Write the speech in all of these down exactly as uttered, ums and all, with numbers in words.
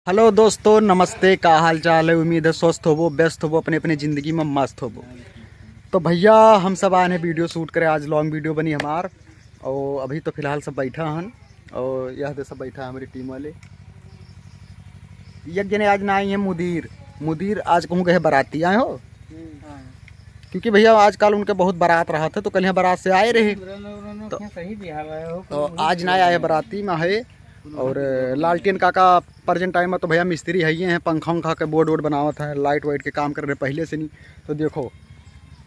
हेलो दोस्तों, नमस्ते, का हाल चाल है? उम्मीद है स्वस्थ होबो, व्यस्त होबो, अपने अपने जिंदगी में मस्त होबो। तो भैया, हम सब आए हैं वीडियो शूट करे, आज लॉन्ग वीडियो बनी हमार। और अभी तो फिलहाल सब बैठा हन, और यह दे सब बैठा है हमारी टीम वाले। एक जने आज ना आई है, मुदीर। मुदीर आज कहूँ गए बराती, आए हो? क्योंकि भैया, आजकल उनके बहुत बारात रहा था, तो कल यहाँ बारात से आए रहे। तो, तो आज ना आए बराती में है। और लालटेन काका प्रेजेंट टाइम में तो भैया मिस्त्री है ही हैं, पंखा उंखा के बोर्ड वोर्ड बनावत हैं, लाइट वाइट के काम कर रहे पहले से नहीं। तो देखो,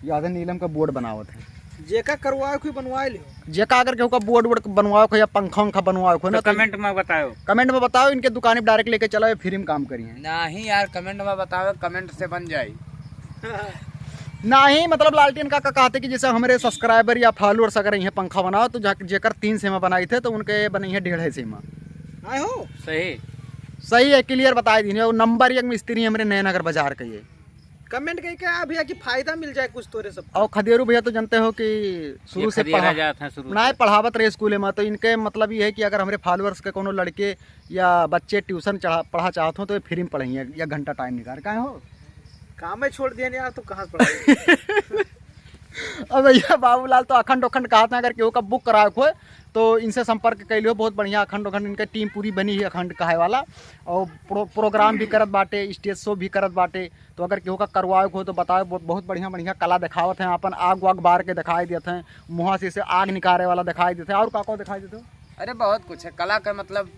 याद है, नीलम का बोर्ड बनावत है। जेका करवाए कोई बनवाए लियो। जेका अगर केहू का बोर्ड वोर्ड बनवाए को या पंखा उंखा बनवाए को तो ना, तो कमेंट में बताओ। कमेंट में बताओ, इनके दुकान पे डायरेक्ट लेके चला, फ्री में काम करिए। नहीं यार, कमेंट में बताओ, कमेंट से बन जाए। नहीं, मतलब लालटेन काका कहते कि जैसे हमारे सब्सक्राइबर या फॉलोअर्स अगर इहे पंखा बनाओ तो जा-, जेकर तीन सेमा बनाई थे तो उनके बनी है डेढ़ सेमा। आए हो? सही। सही है, क्लियर बताई दीन। और नंबर एक मिस्त्री हमरे नयनगर बाजार के ये। कमेंट कई के आ भैया कि फायदा मिल जाए कुछ तोरे सब। और खदेरू भैया तो जानते हो कि शुरू ये से खदेरा पढ़ा-, जात है शुरू ना से। पढ़ावत रहे स्कूल में, तो इनके मतलब ये है कि अगर हमरे फॉलोअर्स के कोनो लड़के या बच्चे ट्यूशन चढ़ा, पढ़ा चाहत हो तो ये फ्री में पढ़ाइए, एक घंटा टाइम निकाल। काहे हो? काम में छोड़ दिया नहीं यार, तो कहाँ से पढ़ाई? अब भैया बाबूलाल तो अखंड उखंड कहत हैं, अगर केहू का बुक करावे को है तो इनसे संपर्क कर लियो। बहुत बढ़िया अखंड उखंड, इनका टीम पूरी बनी है अखंड कहे वाला। और प्रो-, प्रोग्राम भी करत बाटे, स्टेज शो भी करत बाटे। तो अगर केहू का करवावे को हो तो बताओ। बहुत, बहुत बढ़िया बढ़िया कला दिखावत हैं, अपन आग वाग बार के दिखाई देत हैं, मुँहा से, से आग निकाले वाला दिखाई देत हैं। और का का दिखाई देत हो? अरे बहुत कुछ है कला का, मतलब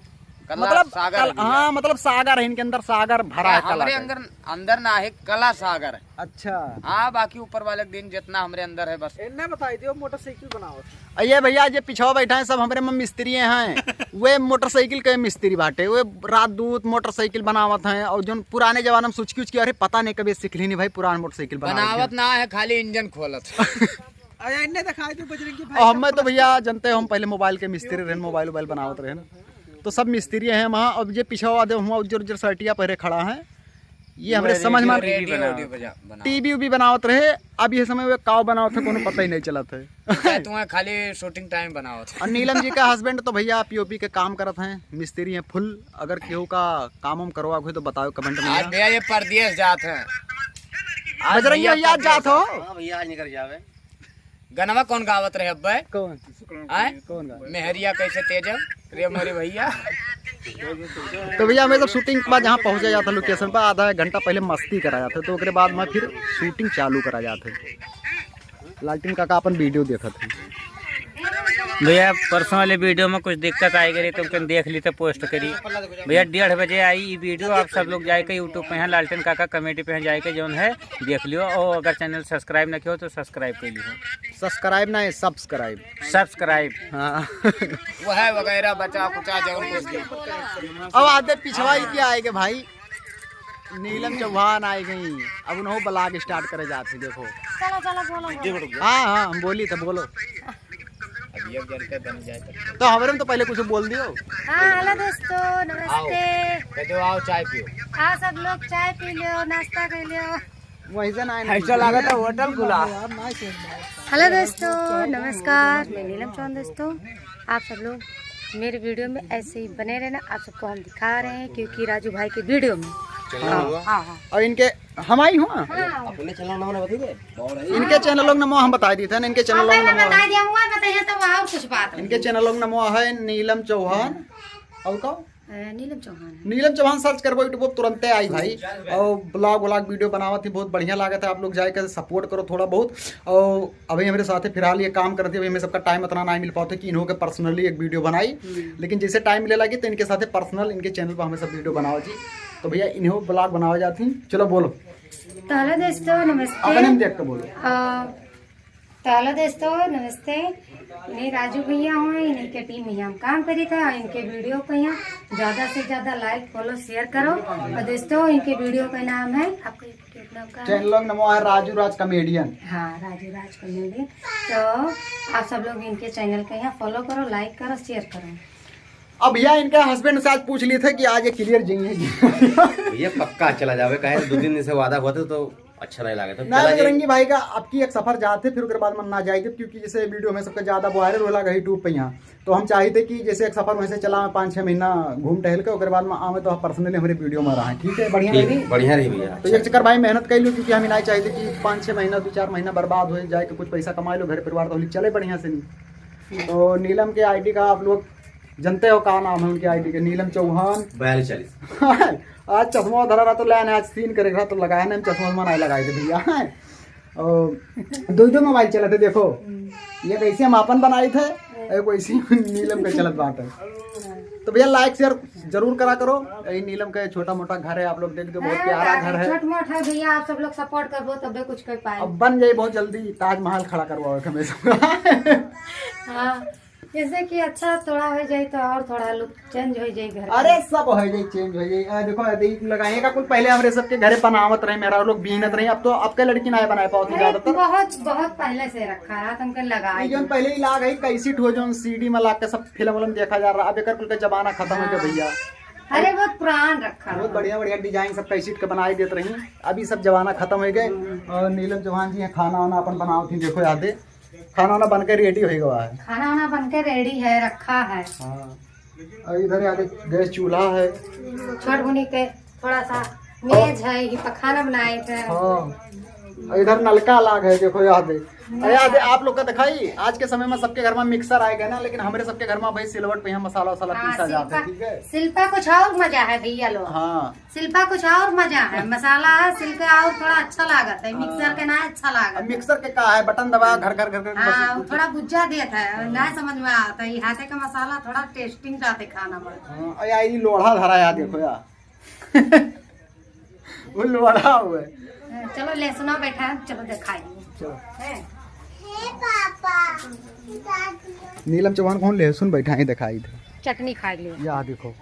कला मतलब सागर कल-, है भैया। हाँ, मतलब सागर है, इनके अंदर सागर भरा है कला हमरे का। अंदर, अंदर ना है, कला सागर है। अच्छा। हाँ, बाकी ऊपर वाले के दिन जितना हमरे अंदर है बस। इन्ने बताई दियो, मोटरसाइकिल बनावत है। अ, ये भैया, जे पिछवा बैठा है, सब हमरे में मिस्त्री हैं। वे मोटरसाइकिल के मिस्त्री बाटे, वे रात दूत मोटरसाइकिल बनावत हैं। और जोन पुराने जमाना में सुचकी उचकी, अरे पता नहीं कभी सीख ली नहीं भाई, पुरान मोटरसाइकिल बनावत बनावत हैं। ना है, खाली इंजन खोलत। अरे इन्ने दिखाई दो बजरंगी भाई और का हमें तो प्लस भैया जानते हो, हम पहले मोबाइल के मिस्त्री रहन, मोबाइल वोबाइल बनावत रहन, तो सब मिस्त्री हैं वहाँ। अब जे पिछवा दे हुआ उज्जर उज्जर शर्टिया पहरे खड़ा है, ये हमरे रेडियो, समझ में रेडियो, रेडियो बजा-, बनाओ। टीवी उवी बनावत रहे, अब ये समय वे काव बनावत है, कोनो पता ही नहीं चलत है। अच्छा, तुम्हें खाली शूटिंग टाइम बनावत है। और नीलम जी का हस्बैंड तो भैया पीओपी के काम करत हैं, मिस्त्री हैं फुल। अगर केहू का काम वाम करवा हुए तो बताओ कमेंट में। आज भैया ये परदेस जात है। आज बजरंगी भैया भैया आज जात हो? परदेस। हाँ भैया, आज निकल जावे। गनवा कौन गावत रहे अब्बे? कौन? आय? कौन गावत? मेहरिया कैसे तेजब रे मोरे भैया। तो भैया, हमें सब शूटिंग के बाद जहाँ पहुँचा जाता लोकेशन पर, आधा एक घंटा पहले मस्ती करा जाता, तो ओकरे बाद में फिर शूटिंग चालू करा जाता। लालटेन काका अपन वीडियो देखत हैं। भैया, परसों वाले वीडियो में कुछ दिक्कत आई गई, तो तुम देख ली तो पोस्ट करी। भैया, डेढ़ बजे आई ये वीडियो, आप सब लोग जाए के YouTube पे हैं, लालटेन काका कॉमेडी पे हैं, जाए के जौन है देख लियो। और अगर चैनल सब्सक्राइब ना कियो तो सब्सक्राइब कर लियो। सब्सक्राइब ना है, सब्सक्राइब। सब्सक्राइब। हाँ। वह वगैरह बचा कुचा जौन कुछ भी। अब आते पिछवा ही क्या आएगा भाई? नीलम चौहान आए गई, अब उन्हों ब्लॉग स्टार्ट करे जात है, देखो। चलो, चलो, बोलो, बोलो। हाँ, हाँ, हम बोली थे, बोलो। अब ये जनते बन जाए तो। तो हमरे में तो पहले कुछ बोल दियो। हाँ, हेलो दोस्तों, नमस्ते। आओ। कह दो, आओ चाय पियो। आओ सब लोग चाय पी लियो, नाश्ता कर लियो। वैसे ना ऐसा लगा था होटल खुला। हेलो दोस्तों, नमस्कार, मैं नीलम चौहान। दोस्तों, आप सब लोग मेरे वीडियो में ऐसे ही बने रहना, आप सबको हम दिखा रहे हैं क्योंकि राजू भाई के वीडियो में। चैनल हाँ, हुआ? हाँ, हाँ। और इनके हमारी हुआ? हाँ। अपने चैनल नंबर बताइए। इनके चैनल लोग नमो हम बता दी थे ना, इनके चैनल लोग नमो। बता दिया हुआ, बताइए तो और कुछ बात नहीं। इनके चैनल लोग नमो है नीलम चौहान। और का? अ, नीलम चौहान है। नीलम चौहान सर्च करबो YouTube पर तुरंते आई भाई। और ब्लॉग व्लॉग वीडियो बनावत ही, बहुत बढ़िया लागत है। आप लोग जाए के सपोर्ट करो थोड़ा बहुत। और अभी हमरे साथे फिलहाल ये काम करत ही, अभी हमें सबका टाइम इतना ना मिल पावत है कि इन्हों के पर्सनली एक वीडियो बनाई। हम्म। लेकिन जैसे टाइम मिले लगी तो इनके साथे पर्सनल इनके चैनल पर हमें सब वीडियो बनावा जी। तो भैया इन्हों ब्लॉग बनावा जाती, चलो बोलो। तो हेलो दोस्तों, नमस्ते। अपने में देख के बोलो। अ, तो हेलो दोस्तों, नमस्ते। इन्हें राजू भैया हुए, इन्हीं के टीम में हम काम करी था। इनके वीडियो को यहाँ ज़्यादा से ज़्यादा लाइक, फॉलो, शेयर करो। और दोस्तों, इनके वीडियो का नाम है, आपको YouTube नाम का है? चैनल का नाम है राजू राज कॉमेडियन। हाँ, राजू राज कॉमेडियन। तो आप सब लोग इनके चैनल को यहाँ फॉलो करो, लाइक करो, शेयर करो। अब भैया इनके हस्बैंड से आज पूछ लिए थे कि आज ये क्लियर जाएंगे। ये पक्का चला जावे, काहे दो तीन दिन से वादा हुआ था तो अच्छा नहीं लागत है। ना, चला जाए। बजरंगी भाई का अब की एक सफर जाते, फिर ओकर बाद में ना जाए, क्योंकि जैसे video में सबसे ज्यादा viral होला YouTube पे यहाँ, तो हम चाहित है कि जैसे एक सफर वैसे चला, पाँच छह महीना घूम टहल के, ओकर बाद में आवे तो personally हमरे video में रहा, ठीक है? बढ़िया ठीक, रही? बढ़िया रही भैया, तो अच्छा। एक चक्कर भाई मेहनत कर लो, क्योंकि हम ही नहीं चाहित कि पाँच छह महीना, दो चार महीना बर्बाद हो जाए, कि कुछ पैसा कमाई लो, घर परिवार तो चले बढ़िया से नहीं। तो नीलम के ID का आप लोग जानते हो का नाम है उनके ID के? नीलम चौहान। बयालीस चालीस। आज चश्मा धरा रहा तो लाइन आज सीन करे रहा तो लगाया ना, हम चश्मा उश्मा नहीं लगाए थे भैया। और दो दो मोबाइल चलत है, देखो। हम्म। ये कैसे हम आपन बनाई थे, हम्म। एक वैसे ही नीलम के चलत बात है। हाँ। तो भैया, like share जरूर करा करो। यही नीलम का छोटा मोटा घर है, आप लोग देख दो, बहुत हाँ, प्यारा घर है। छोट मोट है भैया, आप सब लोग support करबो तबे कुछ कर पाए। अब बन जाए बहुत जल्दी, ताजमहल खड़ा करवाओ हमें सब। हाँ, जैसे कि अच्छा थोड़ा हो जाए तो और थोड़ा look change हो जाए घर का। अरे, सब हो जाए, change हो जाए। आ, देखो, ये लगाए का कुल पहले हमरे सबके घरे बनावत रहे, मेहरारू लोग बीनत रही। अब तो आपके लड़की ना बनाए पावत अरे, ज्यादातर। बहुत, बहुत पहले से रखा रहा, तुमके लगा ये ही जौन दो। पहले ही लाग है, कैसेट हो जौन CD में लाग के सब फिल्म विल्म देखा जा रहा। अब एकर कुल का जमाना खत्म हो गया हाँ। भैया। अरे, बहुत पुरान रखा बहुत रहा। बढ़िया, बढ़िया design सब कैसेट के बनाई देत रही। अभी सब जमाना खत्म हो गए। हम्म। और नीलम चौहान जी हैं, खाना वाना अपन बनावत ही, देखो यादे। खाना वाना बन के ready हो गवा है। खाना वाना बन के ready है, रखा है। हाँ। और इधर यादे गैस चूल्हा है। छोट बुनी के थोड़ा सा मेज है, ये पखाना बनाए थे। हाँ। और इधर नलका लाग है, देखो यादे। अरे यादे, आप लोग का दिखाई, आज के समय में सबके घर में mixer आ गया ना, लेकिन हमरे सबके घर में भाई सिलवट पे यहाँ मसाला वसाला हाँ, पीसा जाता है, सिलपा, ठीक है? सिलपा कुछ और मजा है भैया लोग। हाँ। सिलपा कुछ और मजा है, मसाला है, सिलपा और थोड़ा अच्छा लागत है, हाँ। Mixer के ना अच्छा लागत अब है। Mixer के का है, बटन दबा, घर, घर, घर, घर, बस हाँ, वो उतना। थोड़ा बुझा देत है, हाँ। ना समझ में आवत है, ये हाथे का मसाला थोड़ा tasting रहते खाना में। हाँ, या ये लोढ़ा धरा यार, देखो यार। वो लोढ़ा हुआ है। हाँ, चलो लहसुना बैठा है, चलो दिखाई। चलो। हैं? नीलम चौहान कौन लहसुन बैठा है, दिखाई दे। चटनी खाई ले। या देखो।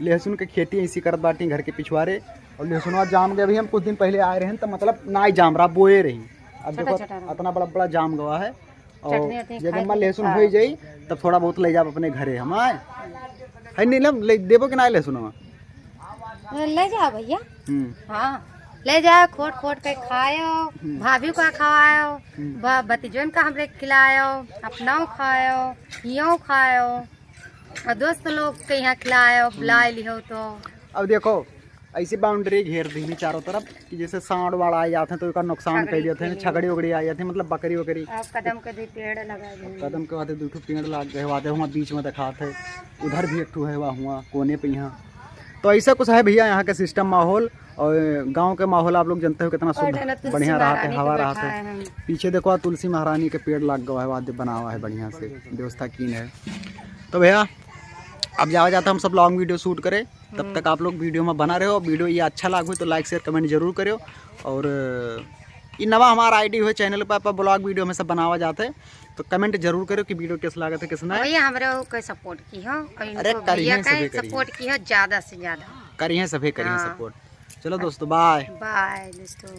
लहसुन के खेती ऐसी करत बाटी घर के पिछवारे, और लहसुनवा जाम गए। अभी हम कुछ दिन पहले आए रहन, तो मतलब नाई जाम रहा, बोए रही। अब छोटा देखो, छोटा रहा। इतना बड़ा बड़ा जाम गवा है। और चटनी वटनी जब खाए हमार के लहसुन हाँ। हो जाई, तब थोड़ा बहुत ले जाब अपने घरे हम आए। है नीलम, ले देबो कि ना लहसुनवा? ले जाओ भैया। हम्म। हाँ, ले जाओ, खोट खोट के खायो, हम्म। भाभी का खवायो, हम्म। ब-, भतीजन का हमरे खिलायो, अपनाओ खायो, हियो खायो। और दोस्त लोग के यहाँ खिलायो, हम्म। बुलाए लिहो तो। अब देखो, ऐसी boundary घेर दीनी चारों तरफ कि जैसे सांड वाड़ आ जाते हैं तो ओकर नुकसान छगड़ी कर देते हैं, के लिए। छगड़ी उगड़ी आ जाती है, मतलब बकरी वकरी। और कदम के भी पेड़ लगा देंगे। कदम के वाते दो ठो पेड़ लाग गए वाते, वहाँ बीच में दिखाते, उधर भी एक ठो है वहाँ, वहाँ कोने पे यहाँ। तो ऐसा कुछ है भैया यहाँ का system माहौल। और गाँव के माहौल आप लोग जानते हो कितना और शुद्ध, है ना, तुलसी बढ़िया रहते, महारानी हवा के रहते। बैठाए हैं। पीछे देखो, तुलसी महारानी के पेड़ लाग गवा है, वाद्य बना हुआ है बढ़िया से, व्यवस्था कीन है। तो भैया, अब जावा जाता हम सब long video shoot करे, तब हम्म। तक आप लोग video में बना रहे हो। Video ये अच्छा लाग हो तो like, share, comment जरूर करो। और ये नवा हमारा ID हुए channel पर, पर vlog video हमेशा बनावा जाते हैं, तो comment जरूर करो कि video कैसा लागत है, कैसा नहीं। भैया, हमरे को support की हो और अरे, इनको करिए भैया का सभी करिए। Support की हो ज्यादा से ज्यादा। करिए सभी, करिए हाँ। Support। चलो दोस्तों, bye। Bye दोस्तों।